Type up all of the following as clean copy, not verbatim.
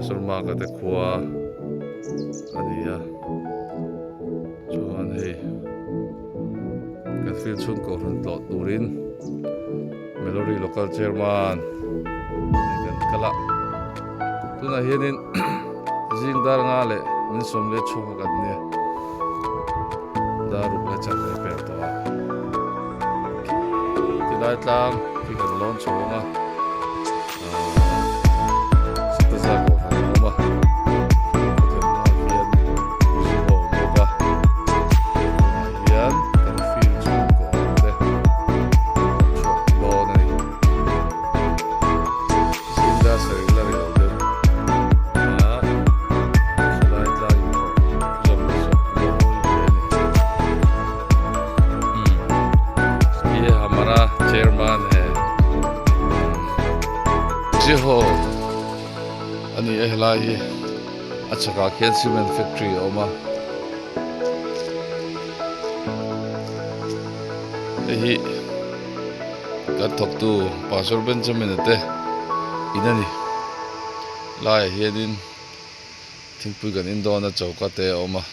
Pastor Mark-a te khua a ni a chuan hei kan field chhung kohhran tlawh turin Melody local chairman kan kal a tunah hianin zing dar nga leh min sawm leh chhuak a kan nia dar ruk leh chak leh per tawh a khi tilai tlang khi kan lawn chho ang a. Chairman he Jeho a ni a helai hi a chhakah khian cement factory a awm a hei hi kan thawktu Pastor Benjamin a te in a ni laiah hianin thingpui kan in dawn a choka te a awm a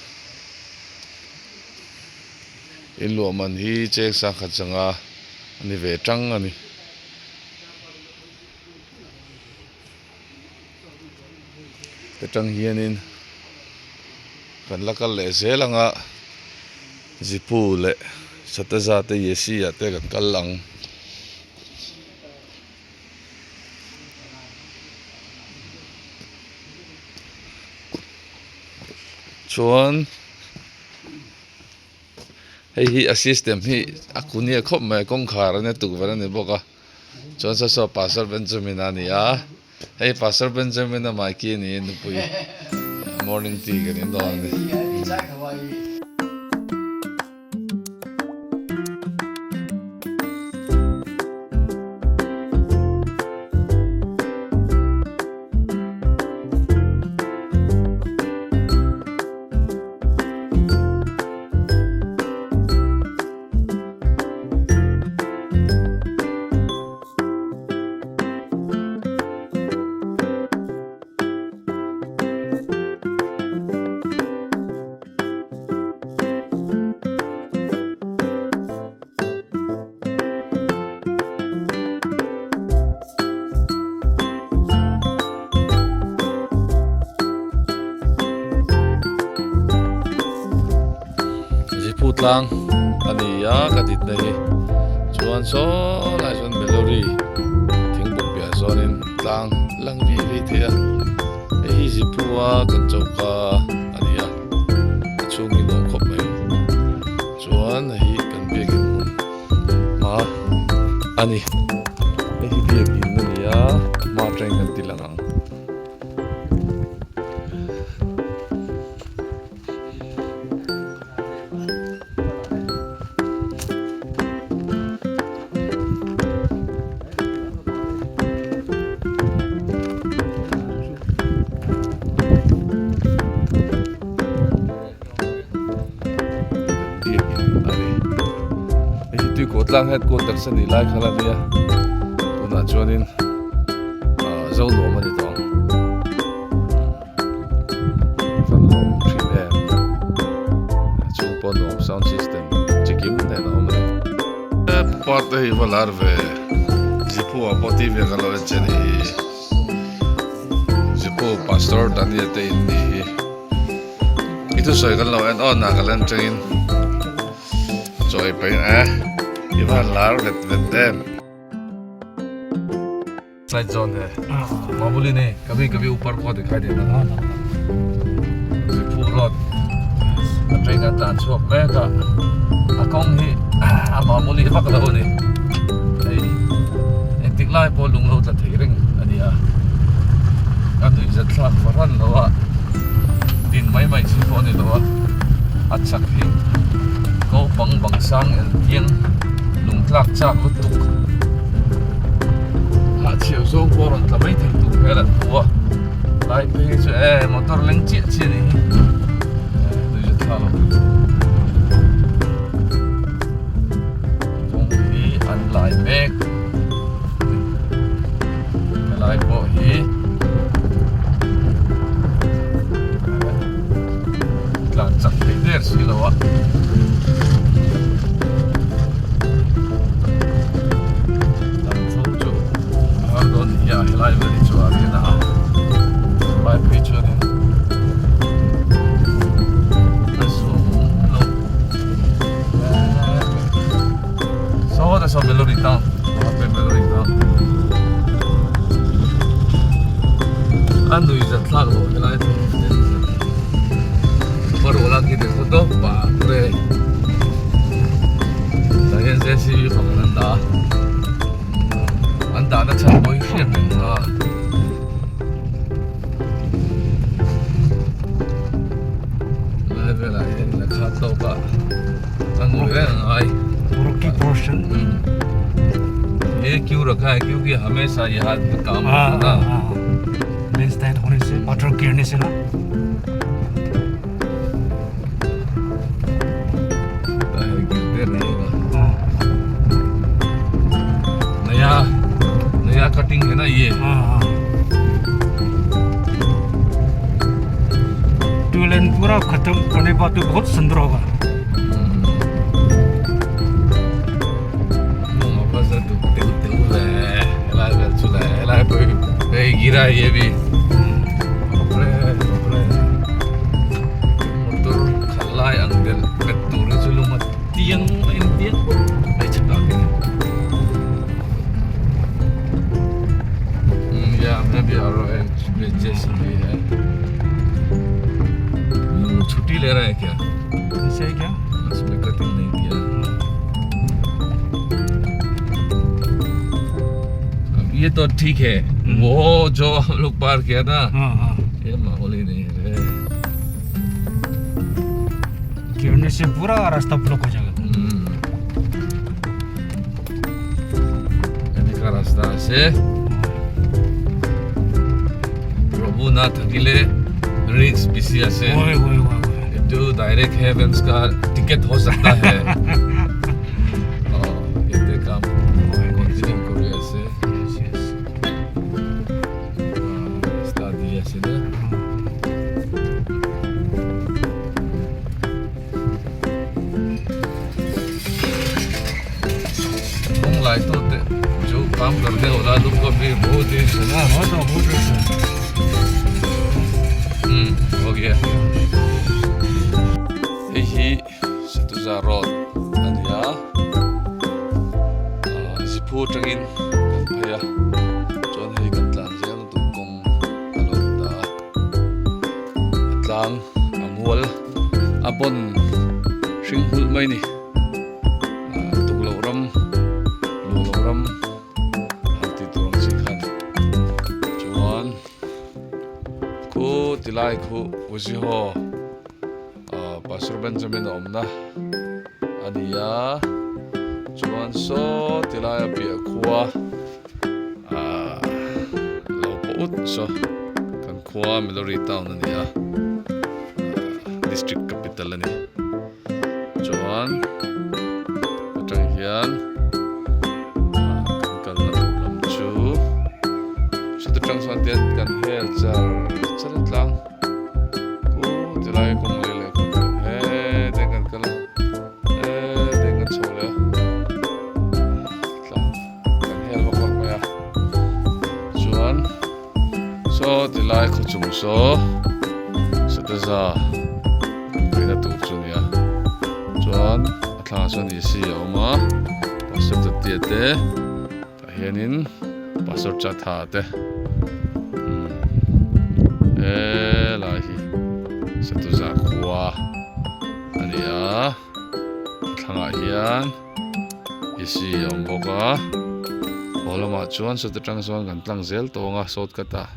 in luah man hi cheng sangkhat sanga a ni ve tang a ni. Atang hianin kan la kal leh zel ang a zipu leh sataza te yesi ah te kan kal ang. Chuan. Hei hi a system hi a kunia khawp mai a kawngkhar ania tukverh a ni bawk a chuan saw saw pastor Benjamin a ni a hei pastor Benjamin a maiki a ni a nupui morning tea kan in dawn a ni. Zipu tlang a ni a ka ditna hi chuan saw lai sawn melody thingbuk piah zawnin tlang lang vih vih thei a hei hi zipu a kan choka a ni a a chhung hi nuam khawp mai chuan hei hi kan biakin hmun hma a ni hei hi biakin a ni a hma atangin kan ti lang ang. Tlang headquarters a nih lai kha la nia tunah chuanin ah zo nuam a ni tawh ang van lawm thin em a chhung pawh nuam sound system chi kim nen a awm a ni. Part te hi va lar ve Zipu ah pawh TV ah kan lo en che a nih hi Zipu Pastor Daniel te in nih hi i thusawi kan lo en awn a ka len tangin chawi pahin e i van lar vet vet em. Slide zone hai mamuli nahi kabhi kabhi upar ko dikhai deta hai Ziphu road a train a tlan chhuak mek a a kawng hi a mamuli vak lo a ni hei engtik lai pawh lung lo tla thei reng a ni a a nuihzat thlak fahran lo a din mai mai chi pawh a ni lo a a chak hi ko bang bang sang el piang lung tlak chak lutuk hahchhiau zawng pawh a rawn tla mai thei tur hmel an hmu a lai phei hi chu e motor leng chiah chiah a nih hi e nuihzat thlak lo kawng hi an lai mek helai pawh hi. a saw Melody Town वहाँ पे Melody Town a nui zat thlak loh helai thung ऊपर वाला की देखो तो बाप रे tah hian JCB pakhat an dah a an dahna chhan pawh hi hriat reng a. Lai velah hian la khat tawk a a ngawi reng a ngai. Rocky portion. ये क्यों रखा है क्योंकि हमेशा ये हाथ में काम होता है ना लैंडस्लाइड होने से वाटर गिरने से ना होता है गिरते रहेगा नया नया कटिंग है ना ये हाँ हाँ टू लेन पूरा खत्म करने के बाद तो बहुत सुंदर होगा वापस दुखते उठते helai vel chu le helai pawh hi hei gira ये भी बापरे बापरे motor khalh lai ang del bet tur hi chu lung a tiang a in tiang mai chhak ah khian छुट्टी ले रहा है क्या ऐसे है क्या इसमें कटिंग नहीं किया अब ये तो ठीक है वो जो हम लोग पार किया था हाँ हाँ ये माहौल ही नहीं है रे गिरने से पूरा रास्ता ब्लॉक हो जाएगा এনেকুৱা ৰাস্তা আছে প্ৰভু নাথাকিলে ৰিস্ক বেছি আছে वही वही वही वही এইটো डायरेक्ट हेवेंस का टिकट हो सकता है ইয়াতে কাম কন্টিনিউ কৰি আছে Yes, yes. ৰাস্তা দি আছে না लाए तो जो काम करने वाला लोग को भी बहुत ही है ना बहुत बहुत रिस्क है हो गया hei hi Satuja road a ni a ahh ziphu atangin kan phei a chuan hei kan tlan zel na tur kawng a lo ni ta a a tlang a mual a bawn hring hulh mai a ni ahh tukloh ram luh loh ram han tih tur ang chi khan chuan khu tilai khu uziho ahh pastor Benjamin a awmna a ni a chuan saw tilai a piah khua ahh lo pawh ut saw kan khua Melori town a ni a ahh district capital a ni chuan atang hian ah kan kalna tur lam chu chuta tang chuan te kan hel char char a tlang khu tilai kawng leh leh kawng leh he te kan kal a he te kan chho leh a tlang kan hel vak vak mai a chuan saw tilai khaw chung saw sataza kan phei na tur chu a ni a chuan a thlangah chuan AC a awm a pastor tatia te tah hianin pastor chatha te umm helai hi satuza khua a ni a a thlangah hian AC a awm bawk a haw lamah chuan sawta tang chuan kan tlang zel tawng a shortcut ah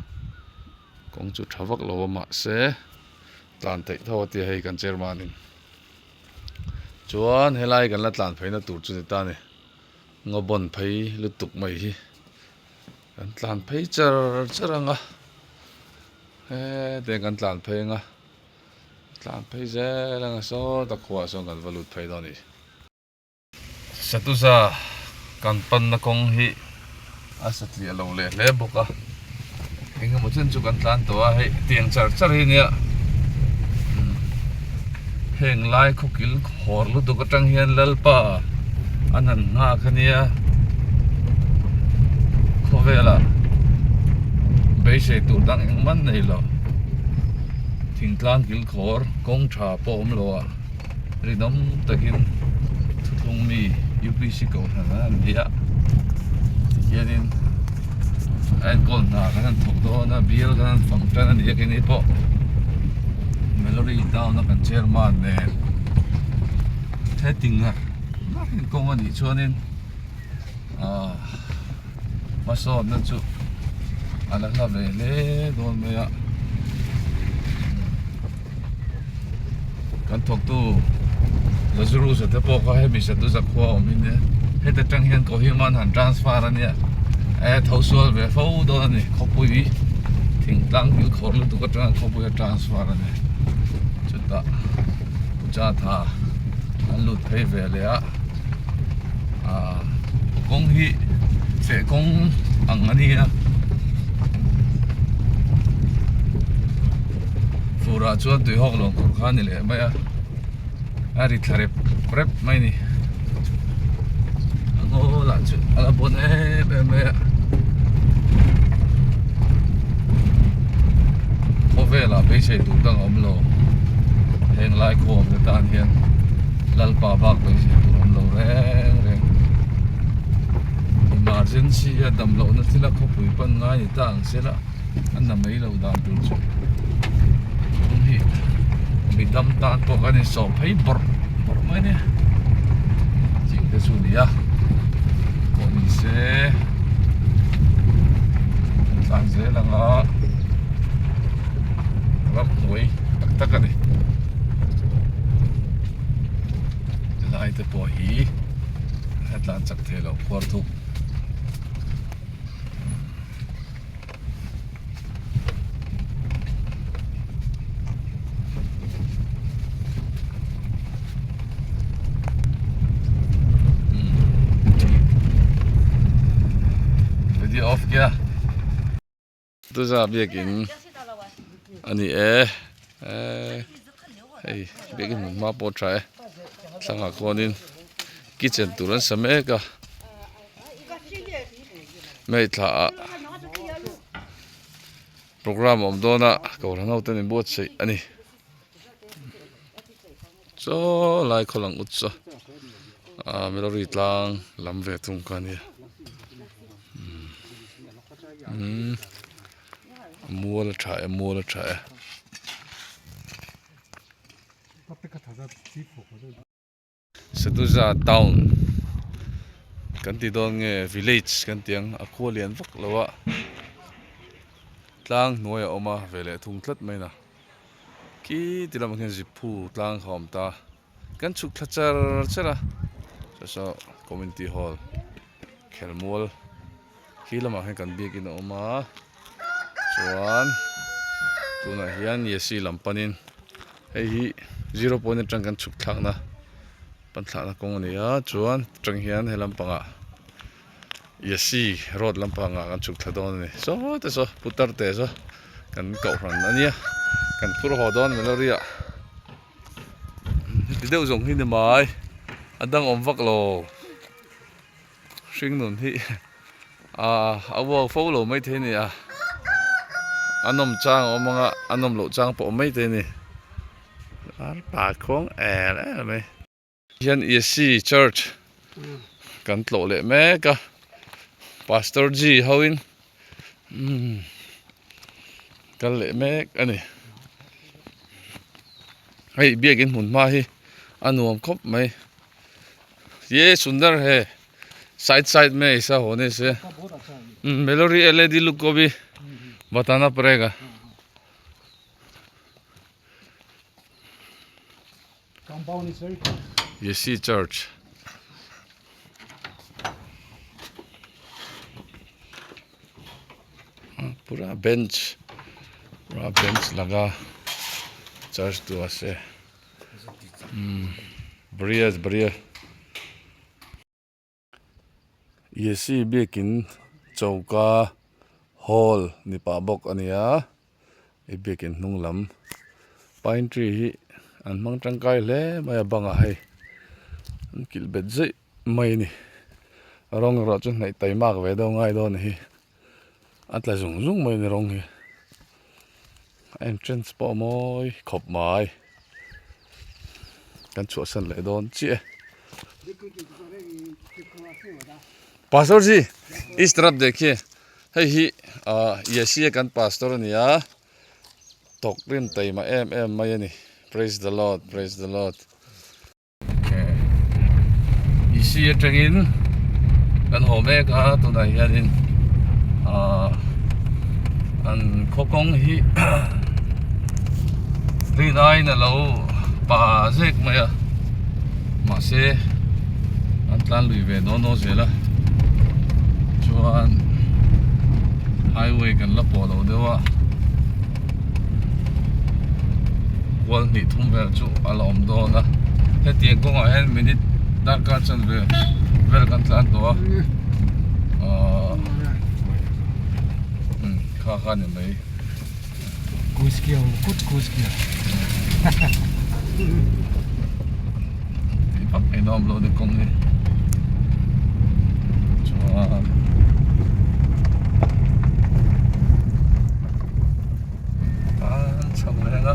kawng chu tha vak lo a mahse tlan theih tho a tia hei kan chairman in chuan helai kan la tlan phei na tur chu ni ta a ni ngaw bawn phei lutuk mai hi kan tlan phei char char ang a heti kan tlan phei ang a tlan phei zel ang a sawta khuaah sawn kan va lut phei dawn a ni. Satuza kan panna kawng hi a satliah lo leh hle bawk a eng emaw chen chu kan tlan tawh a hei tiang char char hi nia heng lai khawkil hawr lutuk atang hian Lalpa an han nghak a nia khawvelah beisei tur dang engmah nei lo thingtlang kil khawr kawng tha pawh awm lo a. Rinawm takin thuthlung mi. UPC kohhran an ni a tihianin a enkawl hna kan han thawk dawn a bial kan han fang tan a ni a keini pawh Mallory town a kan chairman nen heting a kawng a nih chuanin ahh hmasawnna chu a la hla ve hle dawn mai a kan thawktu Lazarus a te pawh kha hemi Satuza khua awm hi nia heta tang hian Kohima an han transfer a nia e tho sual ve fo dawn a ni khawpui thingtlang thil khawr lutuk atanga khawpui a transfer a ni chutah Puchatha an lut phei ve leh a. ah kawng hi feh kawng ang a nia fur ah chuan tui hawk lo khur kha a ni leh mai a a ri thla rep rep mai a ni a ngaw lah chu a la bawn em em mai a khawvel ah beisei tur dang a awm lo heng lai khawm te tan hian. Lalpa bak beisei tur awm lo reng reng. Emergency a dam lohna thil a khawpui pan ngai ni ta ang se la a na mai lo dan tur chu kawng hi mi dam tan pawh kan insawh phei bawrh bawrh mai nia ching te chu ni a pawh ni se kan tlan zel ang a ramhnuai tak tak a ni. Tilai te pawh hi a tlan chak thei loh phuar thuk. Video off kia. Tuza biakin a ni e hei biakin hmun hma pawh a tha e thlangah khuanin kitchen tur an sa mek a hmei thla ah programme a awm dawn a kohhran ho ten in buatsaih a ni chaw lai khaw lang ut chaw ah melody tlang lam ve thung kha a nia umm a mual a tha e mual a tha e. Saduza town kan ti dawn nge village kan ti ang a khua lian vak lo a tlang hnuai a awm a veleh thung tlat mai na khi ti lamah khian ziphu tlang kha a awm ta kan chhuk thla char char a saw saw community hall khelmual khi lamah hian kan biakin a awm a chuan tunah hian yesi lam panin hei hi zero point atang kan chhuk thlakna pan thlakna kawng a ni a chuan atang hian he lampangah yesi road lampangah kan chhuk thla dawn a ni saw te saw putar te saw kan kohhran a nia kan phur haw dawn melody ah heti deuh zawng hi ni mai a dang awm vak lo. Hring nun hi ah a uau fo lo maithei a ni a, a nawm chang a awm ang a, a nawm loh chang pawh a awm maithei a ni. Arpa khuang er er mai. Hian Yesi church kan tlawh leh mek a, Pastor G ho in umm kal leh mek a ni. Hei biakin hmun hma hi a nuam khawp mai. Ye sundar hai side side mein aisa hone se melody led look ko bhi batana padega Compound is very cool. Yesi church pura bench pura bench laga church tu ase. Bria bria Yesi biakin choka hall ni pah bawk a ni a i biakin hnung lam pine tree hi an hmang tangkai hle mai a bangah hei an kilh bet zeih mai a ni rawng erawh chu hnaih taimak ve deuh ngai dawn a ni hi a tla zung zung mai a ni rawng hi. A entrance pawh a mawi khawp mai kan chhuahsan leh dawn chiah e. Pastor ji is taraf dekhiye hei hi ah Yesi a kan pastor a ni a tawk rim taima em em mai a ni praise the lord praise the lord. Isi atangin kan haw mek a tunah hianin ahh an khaw kawng hi rinaiin a lo pa zek mai a mahse an tlan lui ve dawn dawn zel a chuan highway kan la pawh lo deuh a kual hnih thum vel chu a la awm dawn a hetiang kawngah hian minute darkar chanve vel kan tlan tawh a ahh umm kha kha ni mai. Tih vak mai nawm lo ni kawng hi chuan an chho reng a.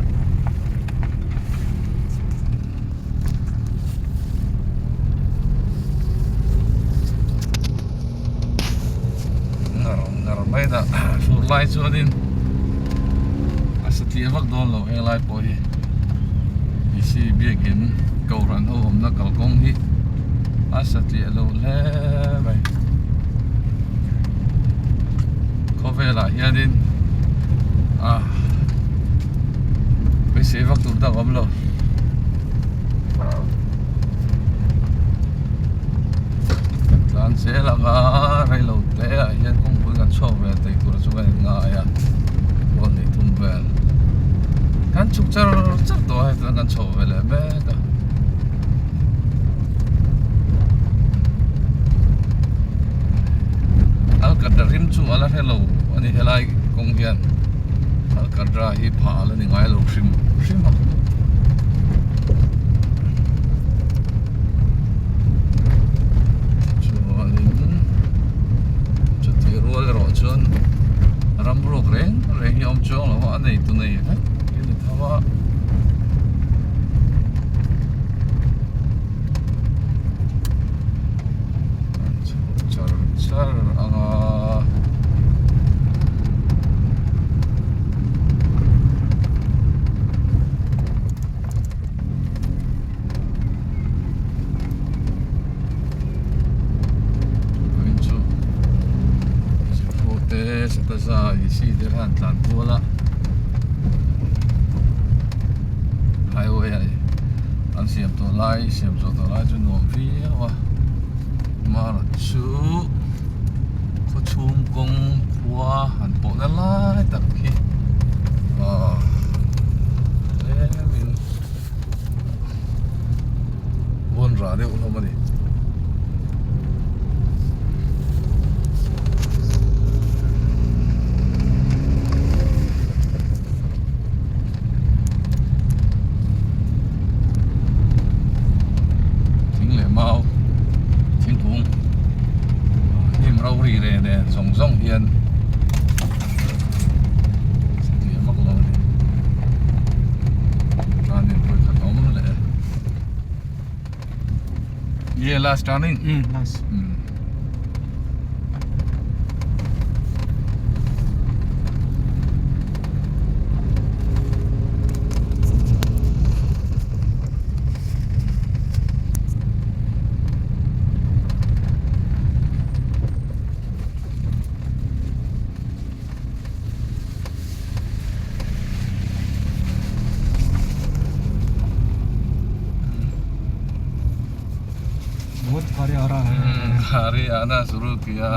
Ngar ngar mai dah fur lai chuanin a satliah vak dawn lo heng lai pawh hi isi biakin kohhran ho awmna kalkawng hi a satliah lo hle mai khawvelah hianin ah beisei vak tur dang a awm lo. Kan tlan zel ang a reilo te ah hian kawngpui kan chhuak ve thei tur chu kan in ngai a kual hnih thum vel kan chhuk char char tawh a hei chuan kan chho ve leh mek a. Alkatra rim chu a la hre lo a ni helai kawng hian alkatra hi phah a la ni ngai lo hrim hrim a. Chuanin chutih rual erawh chuan ram ruak reng reng hi a awm chuang lo a a neitu nei vek hi a ni tho a. Char char ang a. Vawiin chu Siphu te Sataza Isi te khan tlan kual a highway a an siam tawh lai siam zawh tawh lai chu nuam viau a Mara chu khaw chhung kawng khua han pawh na lai tak khi ahh tlemin vawn rah deuh hlawm a ni. Thing leh mau thingkung hnim ro ri leh nen zawng zawng hian satliah vak lo a ni chuanin vawikhat a awm leh e ye last turning last बहुत गाड़ी आ रहा है गाड़ी आना शुरू किया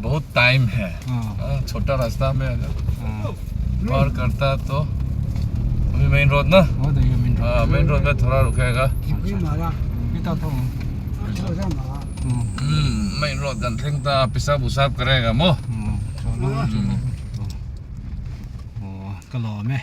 बहुत टाइम है हाँ, छोटा रास्ता में अगर पार करता तो अभी मेन रोड ना हाँ मेन रोड में थोड़ा रुकेगा Main road kan thleng ta pisap usap करेगा mo ka lawm e.